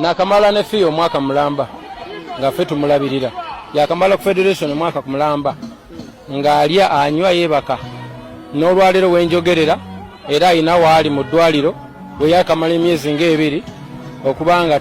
Nakamala ne Fille omwaka mulamba nga ffe tumulabirira, yakamala ku federation omwaka mulamba ng'alya, anywa, yeebaka. N'olwaleero wenjogerera era alina waali mu ddwaliro bwe yakamala emyezi ng'ebiri okubanga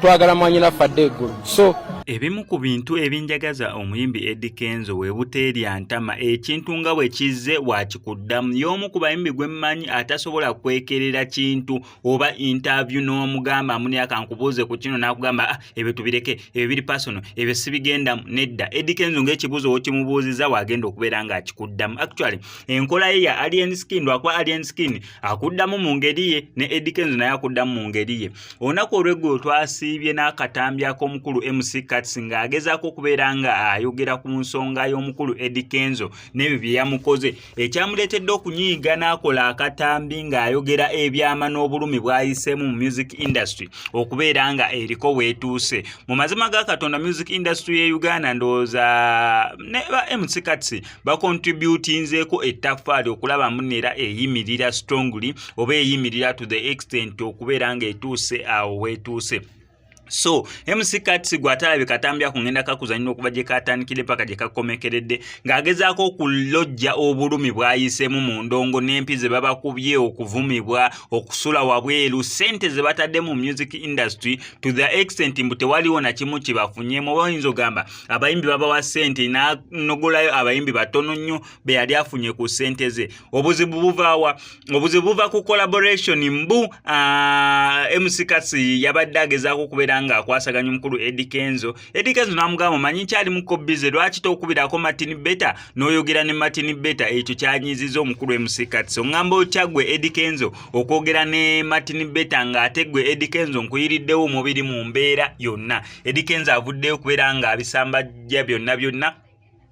twagala mwanyinaffe adde eggulu. So Ebimu ku bintu ebinjagaza omuyimbi Eddy Kenzo we buteerya ntama, ekintu nga bwe kizze bw'akikuddamu. Y'omu ku bayimbi gwe mmanyi atasobola kwekerera kintu oba interview n'omugamba muni akankubuuze ku kino n'akugamba, "Ah, ebyo tubireke, ebyo biri personal, ebyo sibigendamu." Nedda, Eddy Kenzo ng'ekibuuzo w'okimubuuzizza w'agenda okubeera ng'akikuddamu. Actually, enkola ye ya Alien Skin, lwakuba Alien Skin akuddamu mu ngeri ye ne Eddy Kenzo naye akuddamu mu ngeri ye. Olunaku olw'eggulo twasiibye n'akatambi ak'omukulu MC Kats ng'agezaako okubeera nga ayogera ku nsonga y'omukulu Eddy Kenzo n'ebyo bye yamukoze ekyamuleetedde okunyiiga n'akola akatambi ng'ayogera ebyama n'obulumi bw'ayiseemu mu music industry okubeera nga eriko weetuuse. Mu mazima ga Katonda, music industry ye Uganda, ndowooza ne ba MC Kats bacontributinzeeko ettaffaali okulaba munera eyimirira strongly oba eyimirira to the extent okubeera ng'etuuse awo weetuuse. So MC Kats gwe katambi ako ngenda kakuzanyira okuva gye katandikire paka gye kakomekeredde ng'agezaako okulojja obulumi bw'ayiseemu mu ndongo n'empi ze babakubye, okuvumibwa, okusula wabweru, ssente ze batadde mu music industry to the extent mbu tewaliwo na kimu kibafunyemu. Oba oyinza ogamba abayimbi babawa ssente, n'anogolayo abayimbi batono nnyo be yali afunye ku ssente ze. Obuzibu buvaawa? Obuzibu buva ku collaboration mbu MC Kats yabadde agezaako okubeera ng'akwasaganya omukulu Eddy Kenzo. Eddy Kenzo n'amugamba, "Omanyi nkyalimuko busy, lwaki tookubirako Martin Beta n'oyogera ne Martin Beta?" Ekyo kyanyiziza omukulu MC Kats. Oŋŋamba otya gwe Eddy Kenzo okwogera ne Martin Beta ng'ate gwe Eddy Kenzo nkuyiriddewo omubiri mu mbeera yonna? Eddy Kenzo avuddeyo okubeera ng'abisambajja byonna byonna,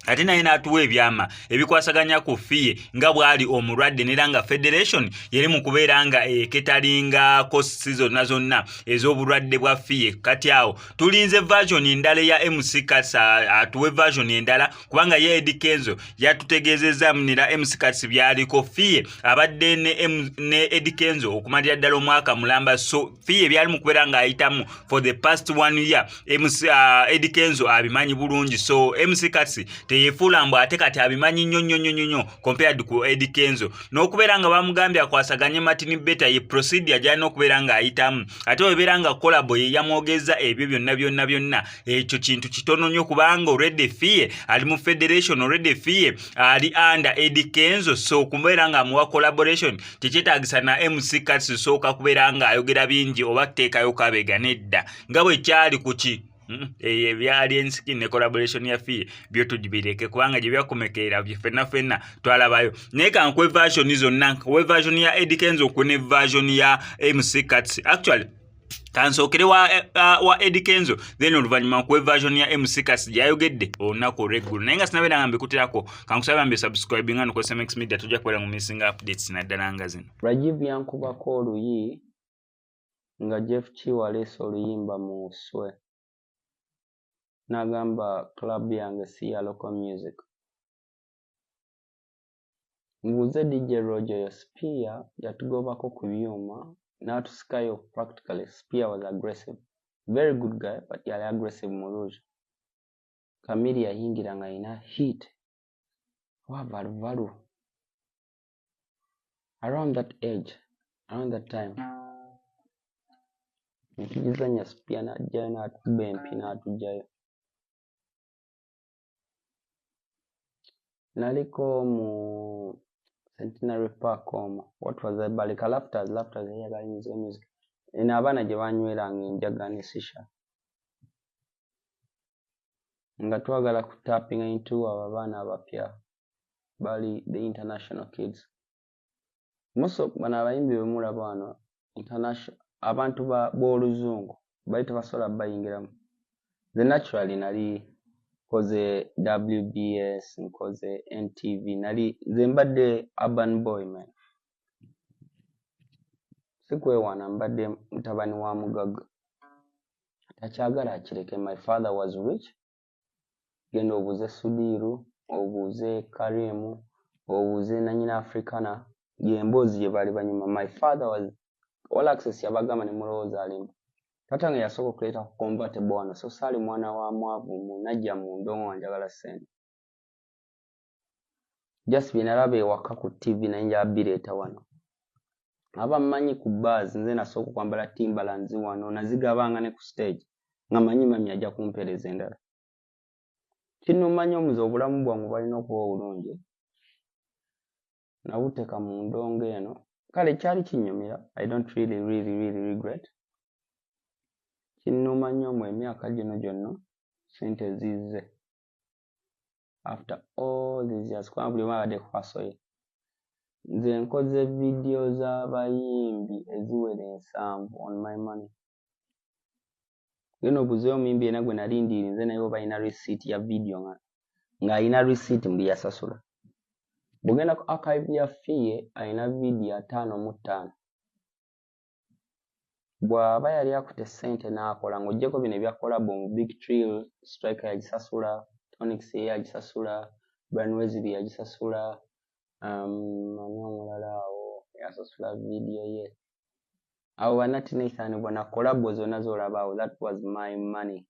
ate naye n'atuwa ebyama ebikwasaganya ku Fille nga bw'ali omulwadde nera nga federation yeri mu kubeera nga eketalinga costs zonna zonna ez'obulwadde bwa Fille. Kati awo tulinze version endala eya MC Kats, atuwe version endala, kubanga ye Eddy Kenzo yatutegeezezza nera MC Kats byaliko. Fille abadde ne Eddy Kenzo okumalira ddala omwaka mulamba, so Fille byali mu kubeera ng'ayitamu for the past one year, Eddy Kenzo abimanyi bulungi. So MC Kats teyefuula mbu ate kati abimanyi nnyo nnyo nnyo nnyo compared ku Eddy Kenzo. N'okubeera nga bamugambye akwasaganye Martin Beta, ye procedure gy'alina okubeera ng'ayitamu. Ate webeera nga collabo ye yamwogeza ebyo byonna byonna byonna, ekyo kintu kitono nnyo kubanga already Fille ali mu federation, already Fille ali under Eddy Kenzo. So okubeera ng'amuwa collaboration tekyetaagisa na MC Kats sooka kubeera ng'ayogera bingi oba kuteekayo kabega. Nedda, nga bwe kyali ku ki eyo ebyali ensiki ne collaboration ya Fille, byo tugibireke kubanga gye byakomekerera bye ffenna ffenna twalabayo. Naye kankuwe version zonna, nkuwe version ya Eddy Kenzo, okuwe ne version ya MC Kats. Actually, kansookere wa Eddy Kenzo, then oluvannyuma nkuwe version ya MC Kats gyayogedde olunaku olw'eggulu. Naye nga sinabeera nga mbikutirako, kankusaba mbe subscribe nga nokozesa MX Media, tujja kubeera mu missing updates naddala nga zino. Rajiv yankubako oluyi nga Jeff Kiwa aleese oluyimba mu Swe, n'agamba club yange si ya local music. Mbuuze DJ Roger oyo, Spear yatugobako ku byuma n'atusikayo practically. Spear was aggressive, very good guy, but yali aggressive mu Rouge. Kamiri yayingira nga alina hit wa valuvalu around that age, around that time netugizanya. Spear n'ajjayo n'atukuba empi n'atugjayo. Naliko mu Centenary Park omwo, what was that, baleka Lafters, Lafters eyagala music eno, abaana gye banyweranga enjaga ne shisha nga twagala ku tapping into abo abaana abapya bali the international kids. Most of bano abayimbi bemulaba wano international, abantu b'oluzungu bali tebasobola bayingiramu. Nze naturally nali nkoze WBS, nkoze NTV, nali nze mbadde urban boy man, sikwewaana, mbadde mutabani wa mugagga, takyagala akireke. My father was rich. Genda obuuze Sudiiru, obuuze Karimu, obuuze nanyina Africana, yemboozi gye baali banyuma. My father was all access. Yabagamba ne mulowooza alimba. Taata wange yasooka okuleeta ku convertible wano so saali mwana wa mwavu mu najja mu ndongo nga njagala ssente. Just bye nalaba ewaka ku TV naye njala bireeta wano. Abammanyi ku bars nze nasooka okwambala Timberlands wano nazigabanga ne ku stage nga manyi mami ajja kumpeereza endala. Kinnuma nnyo muze obulamu bwange bwalina okuba obulungi nabuteka mu ndongo eno kale kyali kinyumira i don't really really really regret kinnuma nnyo mu emyaka gino gyonna sente zizze after all these years kubanga buli omu abadde kwasoye nze nkoze vidiyo z'abayimbi eziwera ensanvu on my money Genda obuzeyo omuyimbi yena gwe nali ndirinze naye oba alina receipt ya video nga ng'alina receipt mbu yasasula. Bw'ogenda ku archive ya Fille alina video 55. Bw'aba yali akute ssente n'akola ng'oggyeko bino ebya collabo mu Big Trill, Striker yagisasula, Tonix ye yagisasula, Brian Wesley yagisasula, um, ani omulala awo yasasula video ye. Abo ba Nati Nathan bona collabo zonna zolaba awo that was my money.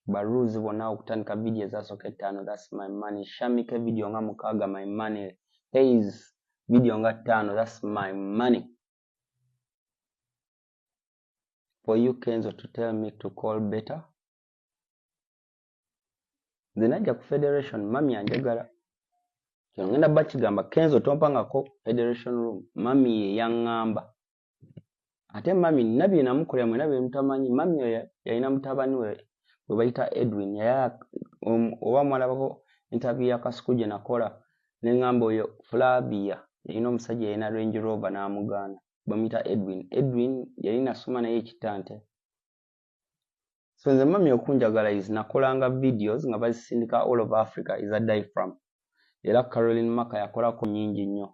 Ba Ruse bonna okutandika video ezasooka ettaano that's my money. Shamike video nga mukaaga my money. Hayes video nga ttaano that's my money. For you Kenzo to tell me to call better. Nze najja ku federation mami anjagala kino ngenda bakigamba Kenzo tompangako federation room mami ye yaŋŋamba ate mami nina bye namukolera mwena bye mutamanyi mami oyo yalina mutabani we gwe bayita Edwin yaya um, oba mwalabako interview ya Kasuku gye nakola ne ŋŋamba oyo Flavia yalina omusajja yalina Range Rover n'amugaana bamuyita Edwin Edwin yali nasoma naye ekitante So nze mummy okunjagala is nakolanga videos nga bazisindika all over Africa is a diaphragm era Caroline Maka yakolako nyingi nnyo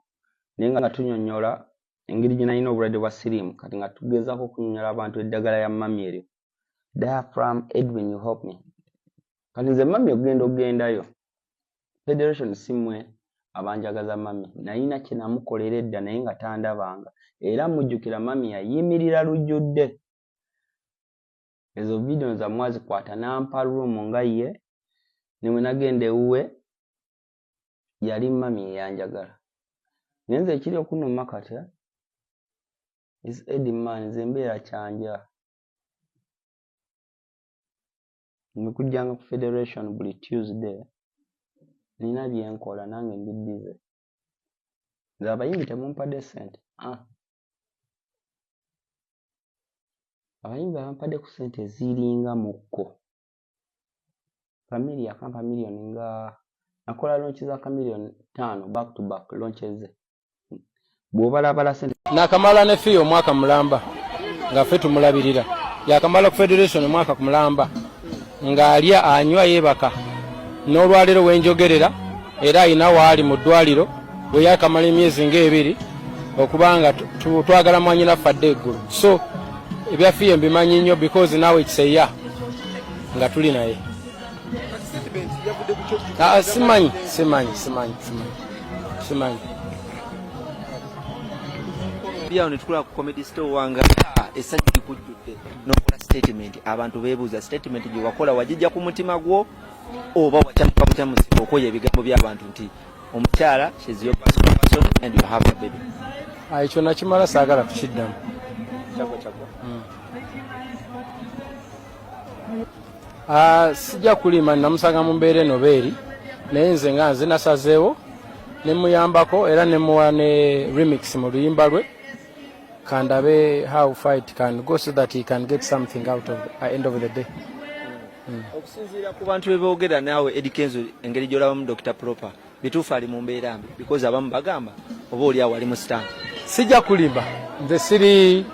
naye nga tunyonyola engeri gye nalina obulwadde bwa siriimu kati nga tugezaako okunyonyola abantu eddagala ya mummy eryo diaphragm Edwin you help me kati nze mummy okugenda okugendayo federation si mwe abanjagaza mummy nalina kye namukolera edda naye nga tandabanga era mujjukira mummy yayimirira lujjudde ezo video za mwazikwata nampa room nga ye nemwe nagenda ewuwe yali mami eyanjagala naye nze ekiri okunuma kati eh, is Eddie man nze mbeera kyanja nekujjanga ku federation buli Tuesday nina byenkola nange ndi busy nze abayimbi temumpadde sente ah. Abayimbi abampadde ku ssente ziringa mukko. Chameleone yakampa million nga nakola launch za Chameleone ttaano back to back launches ze. Bw'obalabala ssente Nakamala ne Fio omwaka mulamba nga ffe tumulabirira. Yakamala ku federation omwaka mulamba ng'alya anywa yeebaka n'olwaleero wenjogerera era alina waali mu ddwaliro bwe yakamala emyezi ng'ebiri okubanga twagala mwanyinaffe adde eggulu so ebya fiye mbimanyi nnyo because naawe kiseya nga tuli naye ah, simanyi simanyi simanyi simanyi simanyi byawo netukola ku comedy store wanga essanyu likujjudde nokola statement abantu bebuuza statement gye wakola wagijja ku mutima gwo oba wakyamuka bukyamusi okoya ebigambo by'abantu nti omukyala she's your personal person and you have a baby ah, ekyo nakimala saagala kukiddamu Ah, sijja kulima namusanga mu mbeera eno beeri naye nze nga nze nasazeewo ne muyambako era ne muwa ne remix mu luyimba lwe kandabe how fight can go so that he can get something out of the end of the day. Mm. Okusinziira ku bantu beboogera naawe Eddy Kenzo engeri gy'olabamu Dr. Proper bituufu ali mu mbeera mbi because abamu bagamba oba oli awo ali mu stand. Sijja kulimba nze siri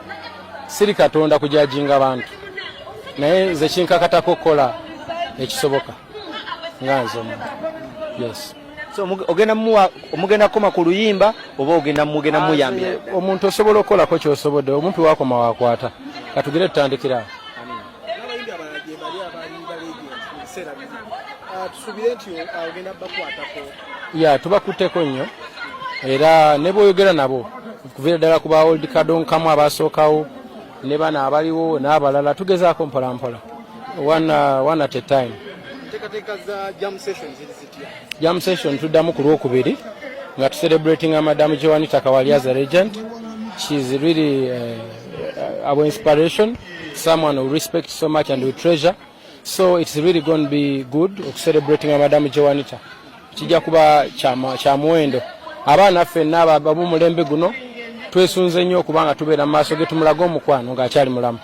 siri katonda kujajinga bantu naye nze kinkakatako okukola ekisoboka nga nze omuntu yes so ogenda muwa omugenda koma ku luyimba oba ogenda mugenda ah, muyambira omuntu osobola okukolako kyosobodde omumpi wakoma wakwata katugire tutandikira ya tubakutteko nnyo era ne bwoyogera nabo kuviira ddala ku ba old kadonkamu abasookawo Ne bano abaliwo n'abalala tugezaako mpola mpola, one at a time. Enteekateeka za jam session ziri zitya? Jam session tuddamu ku Lwokubiri nga tucelebratinga Madam Joanita Kawalya as a legend. She's really our inspiration, someone we respect so much and we treasure, so it's really going to be good okucelebratinga Madam Joanita. Kijja kuba kya muwendo. Abaana ffenna ab'omulembe guno twesunze nnyo okubanga tubeera mu maaso ge, tumulage omukwano ng'akyali mulamu.